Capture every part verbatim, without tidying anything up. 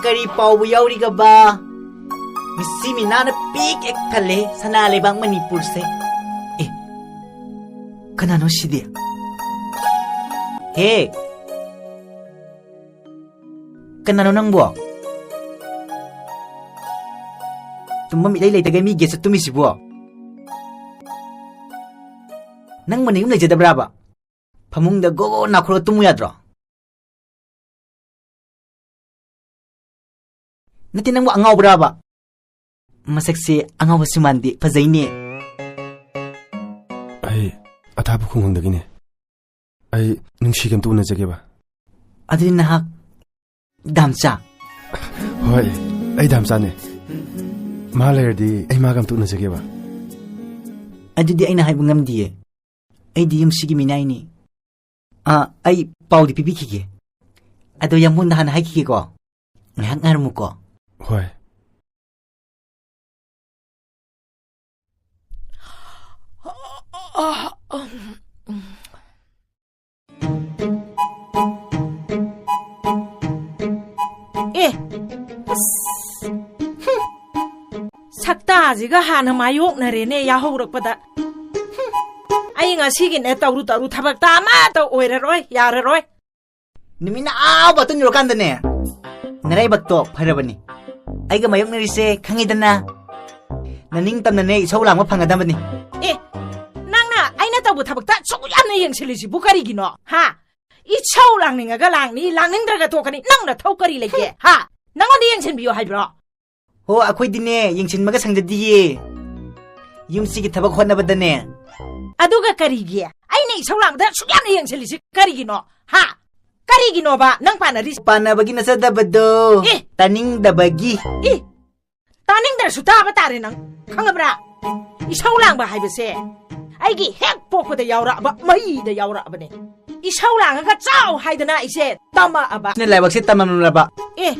ꯀꯔꯤ ꯄꯥꯎꯕꯨ ꯌꯥꯎꯔꯤꯒꯕ? ꯃꯤꯁꯤ ꯃꯤꯅꯥꯅ ꯄꯤꯛ ꯍꯦꯛ ꯊꯜꯂꯦ ꯁꯅꯥ ꯂꯩꯕꯥꯛ ꯃꯅꯤꯄꯨꯔꯁꯦ꯫ ꯑꯦ, ꯀꯅꯥꯅꯣ ꯁꯤꯗꯤ? ꯍꯦ, ꯀꯅꯥꯅꯣ ꯅꯪꯕꯣ? ꯇꯨꯝꯐꯝ ꯏꯂꯩ ꯂꯩꯇꯒꯩ ꯃꯤ ꯒꯦꯠꯁ ꯇꯨꯝꯃꯤꯁꯤꯕꯣ? ꯅꯪꯕꯨ ꯅꯌꯨꯝ ꯂꯩꯖꯗꯕ꯭ꯔꯥꯕ? ꯐꯃꯨꯡꯗ ꯒꯣ ꯒꯣ ꯅꯥꯈꯣꯛꯂꯒ ꯇꯨꯝꯃꯨ ꯌꯥꯗ꯭ꯔꯣ? ꯅꯠꯇꯦ, ꯅꯪꯕꯨ ꯑꯉꯥꯎꯕ꯭ꯔꯥꯕ? ꯃꯁꯛꯁꯦ ꯑꯉꯥꯎꯕꯁꯨ ꯃꯥꯟꯗꯦ, ꯐꯖꯩꯅꯦ꯫ ꯑꯩ ꯑꯊꯥꯞꯄ ꯈꯨꯡꯒꯪꯗꯒꯤꯅꯦ꯫ ꯑꯩ ꯅꯨꯡꯁꯤꯒ ꯑꯝꯇ ꯎꯅꯖꯒꯦꯕ꯫ ꯑꯗꯨꯗꯤ ꯅꯍꯥꯛ ꯗꯥꯝꯆꯥ? ꯍꯣꯏ, ꯑꯩ ꯗꯥꯝꯆꯥꯅꯦ꯫ ꯃꯥ ꯂꯩꯔꯗꯤ ꯑꯩ ꯃꯥꯒ ꯑꯝꯇ ꯎꯅꯖꯒꯦꯕ꯫ ꯑꯗꯨꯗꯤ ꯑꯩꯅ ꯍꯥꯏꯕ ꯉꯝꯗꯤꯌꯦ꯫ ꯑꯩꯗꯤ ꯌꯨꯝꯁꯤꯒꯤ ꯃꯤꯅꯥꯏꯅꯤ꯫ ꯑꯥ, ꯑꯩ ꯄꯥꯎꯗꯤ ꯄꯤꯕꯤꯈꯤꯒꯦ꯫ ꯑꯗꯣ ꯌꯥꯝꯕꯨꯡꯗ ꯍꯥꯟꯅ ꯍꯥꯏꯈꯤꯒꯦꯀꯣ꯫ ꯉꯥꯏꯍꯥꯛ ꯉꯥꯏꯔꯝꯃꯨꯀꯣ꯫ ꯍꯣꯏ꯫ ꯑꯦ, ꯑꯁ, ꯍꯨꯝ꯫ ꯁꯛꯇꯥꯁꯤꯒ ꯍꯥꯟꯅ ꯃꯥꯌꯣꯛꯅꯔꯦꯅꯦ ꯌꯥꯍꯧꯔꯛꯄꯗ꯫ ꯍꯨꯝ꯫ ꯑꯩ ꯉꯁꯤꯒꯤꯅꯦ ꯇꯧꯔꯨ ꯇꯧꯔꯨ ꯊꯕꯛꯇ ꯑꯃꯠꯇ ꯑꯣꯏꯔꯔꯣꯏ, ꯌꯥꯔꯔꯣꯏ꯫ ꯅꯨꯃꯤꯠꯅ ꯑꯥ ꯕꯥꯇꯣꯟ ꯌꯧꯔꯀꯥꯟꯗꯅꯦ, ꯅꯔꯥꯏꯕꯛꯇꯣ ꯐꯔꯕꯅꯤ꯫ ꯑꯩꯒ ꯃꯥꯌꯣꯛꯅꯔꯤꯁꯦ ꯈꯪꯉꯤꯗꯅ꯫ ꯅꯅꯤꯡꯇꯝꯅꯅꯦ ꯏꯁꯧ ꯂꯥꯡꯕ ꯐꯪꯒꯗꯕꯅꯤ꯫ ꯑꯦ, ꯅꯪꯅ ꯑꯩꯅ ꯇꯧꯕ ꯊꯕꯛꯇ ꯁꯨꯛ ꯌꯥꯝꯅ ꯌꯦꯡꯁꯤꯜꯂꯤꯁꯤꯕꯨ ꯀꯔꯤꯒꯤꯅꯣ? ꯍꯥ? ꯏꯁꯧ ꯂꯥꯡꯅꯤꯡꯉꯒ ꯂꯥꯡꯅꯤ, ꯂꯥꯡꯅꯤꯡꯗ꯭ꯔꯒ ꯇꯣꯛꯀꯅꯤ꯫ ꯅꯪꯅ ꯊꯧ ꯀꯔꯤ ꯂꯩꯒꯦ? ꯍꯥ? ꯅꯪꯉꯣꯟꯗ ꯌꯦꯡꯁꯤꯟꯕꯤꯌꯨ ꯍꯥꯏꯕ꯭ꯔꯣ? ꯍꯣ, ꯑꯩꯈꯣꯏꯗꯤꯅꯦ, ꯌꯦꯡꯁꯤꯟꯕꯒ ꯁꯪꯖꯗꯤꯌꯦ꯫ ꯌꯨꯝꯁꯤꯒꯤ ꯊꯕꯛ ꯍꯣꯠꯅꯕꯗꯅꯦ꯫ ꯑꯗꯨꯒ ꯀꯔꯤꯒꯤ? ꯑꯩꯅ ꯏꯁꯧ ꯂꯥꯡꯕꯗ ꯁꯨꯛ ꯌꯥꯝꯅ ꯌꯦꯡꯁꯤꯜꯂꯤꯁꯤ ꯀꯔꯤꯒꯤꯅꯣ? ꯍꯥ? ꯀꯔꯤꯒꯤꯅꯣꯕ ꯅꯪ ꯄꯥꯟꯅꯔꯤꯁꯦ? ꯄꯥꯟꯅꯕꯒꯤ ꯅꯠꯆꯗꯕꯗꯣ, ꯑꯦ! ꯇꯥꯅꯤꯡꯗꯕꯒꯤ꯫ ꯑꯦ! ꯇꯥꯅꯤꯡꯗ꯭ꯔꯁꯨ ꯇꯥꯕ ꯇꯥꯔꯦ ꯅꯪ, ꯈꯪꯉꯕ꯭ꯔꯥ? ꯏꯁꯧ ꯂꯥꯡꯕ ꯍꯥꯏꯕꯁꯦ ꯑꯩꯒꯤ ꯍꯦꯛ ꯄꯣꯛꯄꯗ ꯌꯥꯎꯔꯛꯑꯕ, ꯃꯩꯗ ꯌꯥꯎꯔꯛꯑꯕꯅꯦ꯫ ꯏꯁꯧ ꯂꯥꯡꯉꯒ ꯆꯥꯎ ꯍꯥꯏꯗꯅ ꯑꯩꯁꯦ ꯇꯝꯃꯛꯑꯕ꯫ ꯁꯤꯅ ꯂꯥꯏꯕꯛꯁꯦ ꯇꯝꯃꯝꯂꯕ꯫ ꯑꯦ꯫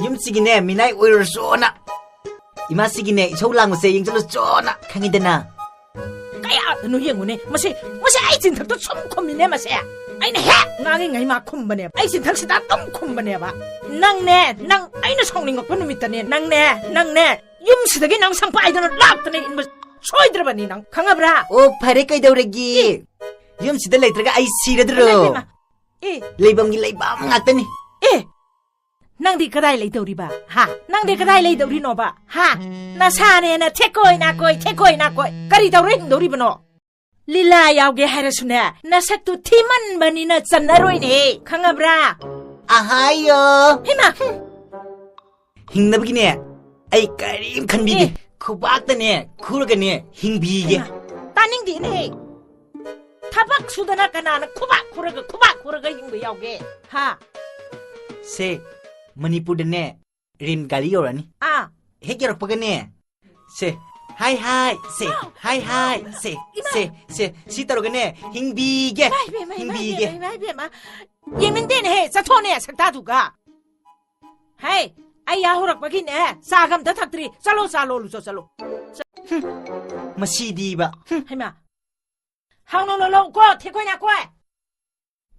ꯌꯨꯝꯁꯤꯒꯤꯅꯦ ꯃꯤꯅꯥꯏ ꯑꯣꯏꯔꯨꯔꯁꯨꯅ, ꯏꯃꯥꯁꯤꯒꯤꯅꯦ ꯏꯁꯧ ꯂꯥꯡꯕꯁꯦ ꯌꯦꯡꯁꯤꯜꯂꯨꯆꯣꯅ ꯈꯪꯉꯤꯗꯅ꯫ ꯑꯌꯥꯗꯅꯣ ꯌꯦꯡꯉꯨꯅꯦ꯫ ꯃꯁꯤ, ꯃꯁꯤ ꯑꯩ ꯆꯤꯟꯊꯛꯇ ꯁꯨꯝ ꯈꯨꯝꯃꯤꯅꯦ ꯃꯁꯦ꯫ ꯑꯩꯅ ꯍꯦꯛ ꯉꯥꯡꯉꯤꯉꯩ ꯃꯥ ꯈꯨꯝꯕꯅꯦꯕ꯫ ꯑꯩ ꯆꯤꯟꯊꯛꯁꯤꯗ ꯑꯗꯨꯝ ꯈꯨꯝꯕꯅꯦꯕ꯫ ꯅꯪꯅꯦ, ꯅꯪ ꯑꯩꯅ ꯁꯥꯎꯅꯤꯡꯉꯛꯄ ꯅꯨꯃꯤꯠꯇꯅꯦ꯫ ꯅꯪꯅꯦ, ꯅꯪꯅꯦ, ꯌꯨꯝꯁꯤꯗꯒꯤ ꯅꯪ ꯁꯪꯄꯥꯏꯗꯅ ꯂꯥꯛꯇꯅ ꯏꯟꯕ ꯁꯣꯏꯗ꯭ꯔꯕꯅꯤ ꯅꯪ꯫ ꯈꯪꯉꯕ꯭ꯔꯥ? ꯑꯣ, ꯐꯔꯦ, ꯀꯩꯗꯧꯔꯒꯦ? ꯌꯨꯝꯁꯤꯗ ꯂꯩꯇ꯭ꯔꯒ ꯑꯩ ꯁꯤꯔꯗ꯭ꯔꯣ? ꯏꯃꯥ, ꯏꯃꯥ꯫ ꯑꯦ꯫ ꯂꯩꯐꯝꯒꯤ ꯂꯩꯐꯝ ꯉꯥꯛꯇꯅꯤ꯫ ꯑꯦ, ꯅꯪꯗꯤ ꯀꯗꯥꯏ ꯂꯩꯗꯧꯔꯤꯕ? ꯍꯥ? ꯅꯪꯗꯤ ꯀꯗꯥꯏ ꯂꯩꯗꯧꯔꯤꯅꯣꯕ? ꯍꯥ? ꯅꯁꯥꯅꯦꯅ ꯊꯦꯛꯀꯣꯏ ꯅꯥꯀꯣꯏ, ꯊꯦꯛꯀꯣꯏ ꯅꯥꯀꯣꯏ꯫ ꯀꯔꯤ ꯇꯧꯔ ꯍꯤꯡꯗꯧꯔꯤꯕꯅꯣ? ꯂꯤꯂꯥ ꯌꯥꯎꯒꯦ ꯍꯥꯏꯔꯁꯨꯅꯦ, ꯅꯁꯛꯇꯨ ꯊꯤꯃꯟꯕꯅꯤꯅ ꯆꯟꯅꯔꯣꯏꯅꯦ꯫ ꯈꯪꯉꯕ꯭ꯔꯥ? ꯑꯍꯥꯌꯣ꯫ ꯍꯩꯃꯥ! ꯍꯤꯡꯅꯕꯒꯤꯅꯦ, ꯑꯩ ꯀꯔꯤꯝ ꯈꯟꯕꯤꯗꯦ꯫ ꯑꯦ꯫ ꯈꯨꯕꯥꯛꯇꯅꯦ, ꯈꯨꯔꯒꯅꯦ, ꯍꯤꯡꯕꯤꯒꯦ꯫ ꯍꯩꯃꯥ! ꯇꯥꯅꯤꯡꯗꯦꯅꯦ꯫ ꯊꯕꯛ ꯁꯨꯗꯅ ꯀꯅꯥꯅ ꯈꯨꯕꯥꯛ ꯈꯨꯔꯒ, ꯈꯨꯕꯥꯛ ꯈꯨꯔꯒ ꯍꯤꯡꯕ ꯌꯥꯎꯒꯦ? ꯍꯥ? ꯁꯦ, ꯃꯅꯤꯄꯨꯔꯗꯅꯦ, ꯔꯦꯟ ꯒꯥꯔꯤ ꯌꯧꯔꯛꯑꯅꯤ꯫ ꯑꯥ꯫ ꯍꯦꯛ ꯌꯧꯔꯛꯄꯒꯅꯦ, ꯁꯦ, ꯍꯥꯏ ꯍꯥꯏ, ꯁꯦ, ꯍꯥꯏ ꯍꯥꯏ, ꯁꯦ, ꯏꯃꯥ! ꯁꯦ, ꯁꯦ, ꯁꯤ ꯇꯧꯔꯒꯅꯦ, ꯍꯤꯡꯕꯤꯒꯦ, ꯏꯃꯥ ꯏꯕꯦꯝꯃ, ꯏꯃꯥ ꯍꯤꯡꯕꯤꯒꯦ꯫ ꯏꯕꯦꯝꯃ, ꯏꯃꯥ ꯏꯕꯦꯝꯃ꯫ ꯌꯦꯡꯅꯤꯡꯗꯦꯅꯦꯍꯦ, ꯆꯠꯊꯣꯛꯅꯦ ꯁꯛꯇꯥꯗꯨꯒ꯫ ꯍꯦ, ꯑꯩ ꯌꯥꯍꯧꯔꯛꯄꯒꯤꯅꯦ, ꯆꯥꯒ ꯑꯝꯇ ꯊꯛꯇ꯭ꯔꯤ꯫ ꯆꯠꯂꯣ, ꯆꯥ ꯂꯣꯜꯂꯨ ꯆꯣ, ꯆꯠꯂꯣ꯫ ꯆ-, ꯍꯨꯝ, ꯃꯁꯤꯗꯤꯕ꯫ ꯍꯨꯝ, ꯍꯩꯃꯥ꯫ ꯍꯥꯎꯅ ꯂꯣꯜꯂꯛꯎꯀꯣ, ꯊꯦꯛꯀꯣꯏ ꯅꯥꯀꯣꯏ꯫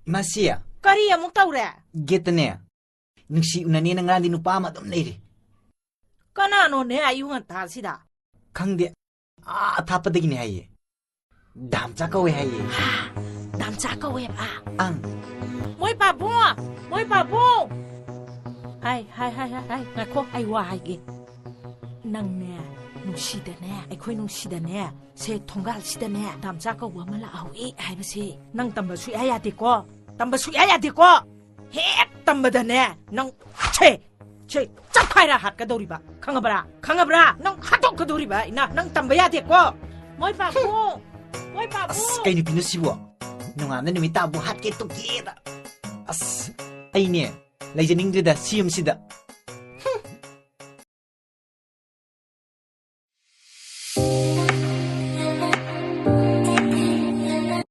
ꯃꯁꯤ꯫ ꯀꯔꯤ ꯑꯃꯨꯛ ꯇꯧꯔꯦ? ꯒꯦꯠꯇꯅꯦ, ꯅꯨꯡꯁꯤ ꯎꯅꯅꯦꯅ ꯉꯔꯥꯡꯗꯤ ꯅꯨꯄꯥ ꯑꯃ ꯑꯗꯨꯝ ꯂꯩꯔꯤ꯫ ꯀꯅꯥꯅꯣꯅꯦ ꯑꯌꯨꯛ ꯉꯟꯇꯥꯁꯤꯗ? ꯈꯪꯗꯦ, ꯑꯥ ꯑꯊꯥꯞꯄꯗꯒꯤꯅꯦ ꯍꯥꯏꯌꯦ꯫ ꯗꯥꯝꯆꯥ ꯀꯧꯋꯦ ꯍꯥꯏꯌꯦ꯫ ꯍꯥ? ꯗꯥꯝꯆꯥ ꯀꯧꯋꯦꯕ? ꯑꯪ꯫ ꯃꯣꯏ ꯄꯥꯕꯨꯡ! ꯃꯣꯏ ꯄꯥꯕꯨꯡ! ꯍꯥꯏ, ꯍꯥꯏ, ꯍꯥꯏ, ꯍꯥꯏ, ꯍꯥꯏ, ꯉꯥꯏꯈꯣ, ꯑꯩ ꯋꯥ ꯍꯥꯏꯒꯦ꯫ ꯅꯪꯅꯦ, ꯅꯨꯡꯁꯤꯗꯅꯦ, ꯑꯩꯈꯣꯏ ꯅꯨꯡꯁꯤꯗꯅꯦ, ꯁꯦ ꯊꯣꯡꯒꯥꯜꯁꯤꯗꯅꯦ, ꯗꯥꯝꯆꯥ ꯀꯧꯕ ꯑꯃ ꯂꯥꯛꯍꯧꯏ ꯍꯥꯏꯕꯁꯦ ꯅꯪ ꯇꯝꯕ ꯁꯨꯛꯌꯥ ꯌꯥꯗꯦꯀꯣ꯫ ꯇꯝꯕ ꯁꯨꯛꯌꯥ ꯌꯥꯗꯦꯀꯣ꯫ ꯍꯦꯛ ꯇꯝꯕꯗꯅꯦ, ꯅꯪ ꯁꯦ, ꯁꯦ ꯆꯞꯈꯥꯏꯔ ꯍꯥꯠꯀꯗꯧꯔꯤꯕ꯫ ꯈꯪꯉꯕ꯭ꯔꯥ? ꯈꯪꯉꯕ꯭ꯔꯥ? ꯅꯪ ꯍꯥꯠꯇꯣꯛꯀꯗꯧꯔꯤꯕ ꯑꯩꯅ꯫ ꯅꯪ ꯇꯝꯕ ꯌꯥꯗꯦꯀꯣ꯫ ꯃꯣꯏ ꯄꯥꯕꯨꯡ! ꯃꯣꯏ ꯄꯥꯕꯨꯡ! ꯑꯁ, ꯀꯩ ꯅꯨꯄꯤꯅꯣ ꯁꯤꯕꯣ? ꯅꯣꯡꯉꯥꯟꯕ ꯅꯨꯃꯤꯠ ꯇꯥꯕꯨ ꯍꯥꯠꯀꯦ ꯇꯨꯞꯀꯦꯗ꯫ ꯑꯁ, ꯑꯩꯅꯦ, ꯂꯩꯖꯅꯤꯡꯗ꯭ꯔꯦꯗ ꯁꯤ ꯌꯨꯝꯁꯤꯗ꯫